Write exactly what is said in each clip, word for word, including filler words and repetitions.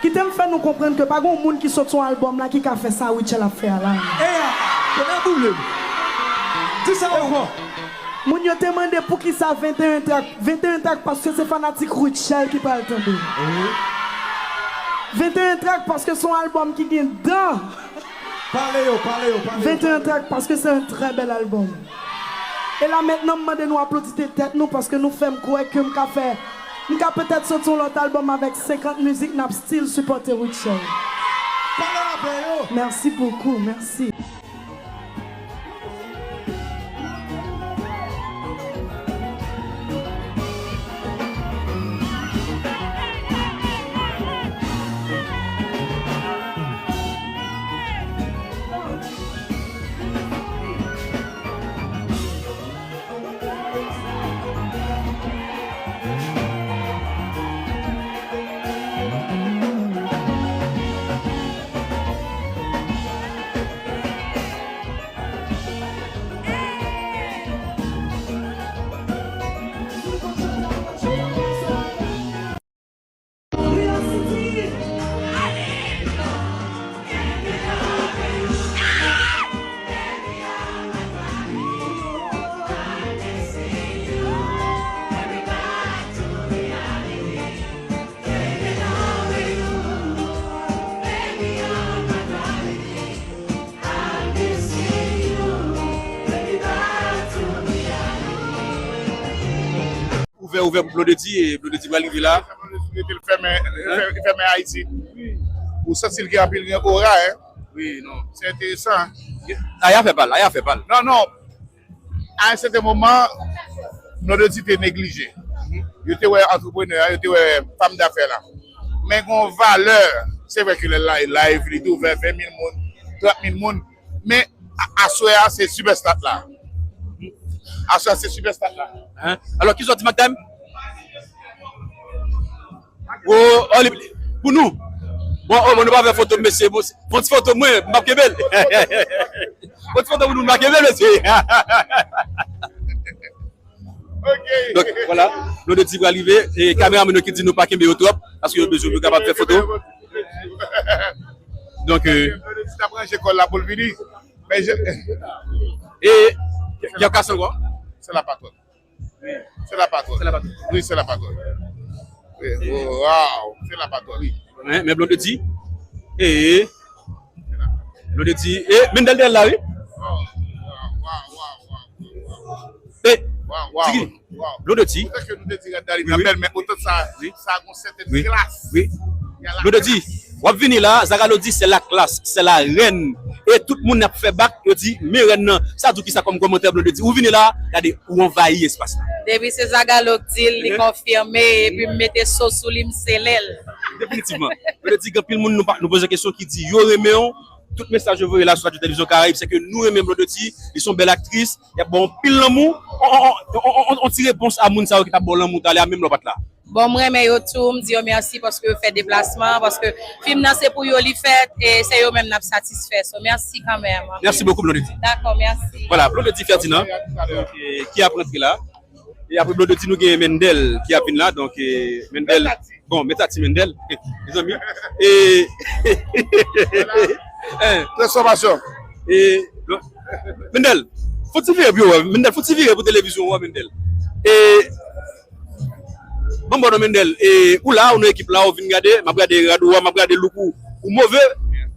Kite m fè nou konprann ke pa gen yon moun ki sot sou albòm la ki ka fè sa Rutshelle ap fè a la. Eya, tonnè boule. Di sa ankò. Moun yo te mande poukisa venteyen trak. Venteyen trak paske se fanatik Rutshelle ki pral tande. Venteyen trak paske se yon albòm ki gen dan. Pale yo, pale yo, pale yo. Venteyen trak paske se yon trè bèl albòm. E la mentnan m mande nou aplodi tèt nou paske nou fè m kwè ke m ka fè, m ka petèt soti yon lòt albòm avèk senkant mizik n ap still sipòte Rutshelle. Pale avè yo. Merci beaucoup, merci. Ouvè, ouvè pou Blondedy, e Blondedy pral rive la. Blondedy fèmen, fèmen Ayiti. Ou santi l gen anpil, gen ora, hein? Wi, non. Se enteresan, hein? Aya fè pa l, Aya fè pa l. Non, non. A yon sèten moman, Blondedy te neglije. Yo te wè antreprenè a, yo te wè fanm dafè la. Men gen yon valè, se vre ke lè l la e live, li te ouvè ven mil moun, trant mil moun. Men a- aswè a, se sipèsta la. Aswè a, se sipèsta la. Hein? Alò, kisa w di, Mac Time? Oh, oh, li, pou nou. Bon, oh, bon, nou pa fè foto, mesye. Bon, fè yon ti foto mwen, m ap kenbe l. Fè yon ti foto pou nou, m ap kenbe l, mesye. Donk, vwala, Blondedy pral rive. E kameraman yo ki di nou pa kenbe yo twòp, paske yo bezwen pou yo kapab fè foto. Donk, euh, Blondedy t ap ranje kò l la pou l vini. Men je... E, y ap kase ankò? Se la patwòn. Se la patwòn. Se la patwòn. Wi, se la patwòn. Wi, oh, wow, se la patwòn. Wi. Men, men Blondedy. E, Blondedy. E, Mendel dèyè l la, wi. Wow, wow, wow, wow, wow. E, wow, wow, Tiki, wow. Blondedy. Otan ke nou te di Rad Dali nan bèl, men otan sa, wi, sa gon sèten klas. Wi. Blondedy, w ap vini la, Zagalo di c'est la classe, c'est la reine. E tout moun ap fè bak, yo di, men rèn nan. Sa di w kisa kòm kòmantè, Blondedy? Ou vini la, gade, ou anvayi espas la. Depi se Zagalo k di l, li konfime, epi m mete so sou li, m sele l. Definitivman. Blondedy, gen anpil moun nou pa, nou poze kesyon ki di yo renmen w. Tout mesaj yo voye la sou Radyo Televizyon Karayib, se ke nou renmen Blondedy, li se yon bèl aktris, y ap ba w anpil lanmou. On, on, on, on, on, on ti repons a moun sa yo ki t ap ba w lanmou talè a, menm lè w pa t la. Bon, m renmen yo tou, m di yo mèsi paske yo fè deplasman, paske fim nan se pou yo li fèt, e se yo menm n ap satisfè. So, mèsi kanmenm. Mèsi bokou, Blondedy. Dakò, mèsi. Vwala, Blondedy Ferdinand, donk, e, ki ap rantre la. E apre Blondedy, nou gen Mendel ki ap vin la, donk, e, Mendel, bon, Mèt Tati Mendel, mezanmi. E, transfòmasyon. E, Mendel, fò ti vire pou yo wè. Mendel, fò ti vire pou televizyon wè, Mendel. E, Bon, bon, non, Mendel, e, ou la, ou nan ekip la, ou vin gade, m ap gade rad ou a, m ap gade look ou, ou move.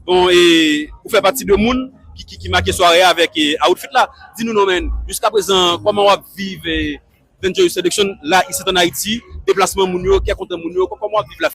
Bon, e, ou fè pati de moun ki, ki, ki make sware a avèk, e, outfit la. Di nou non, men, jiskaprezan, kòman w ap viv, e, Venture Seduction la, isit an Ayiti, deplasman moun yo, kè kontan moun yo, kò-, kòman w ap viv la?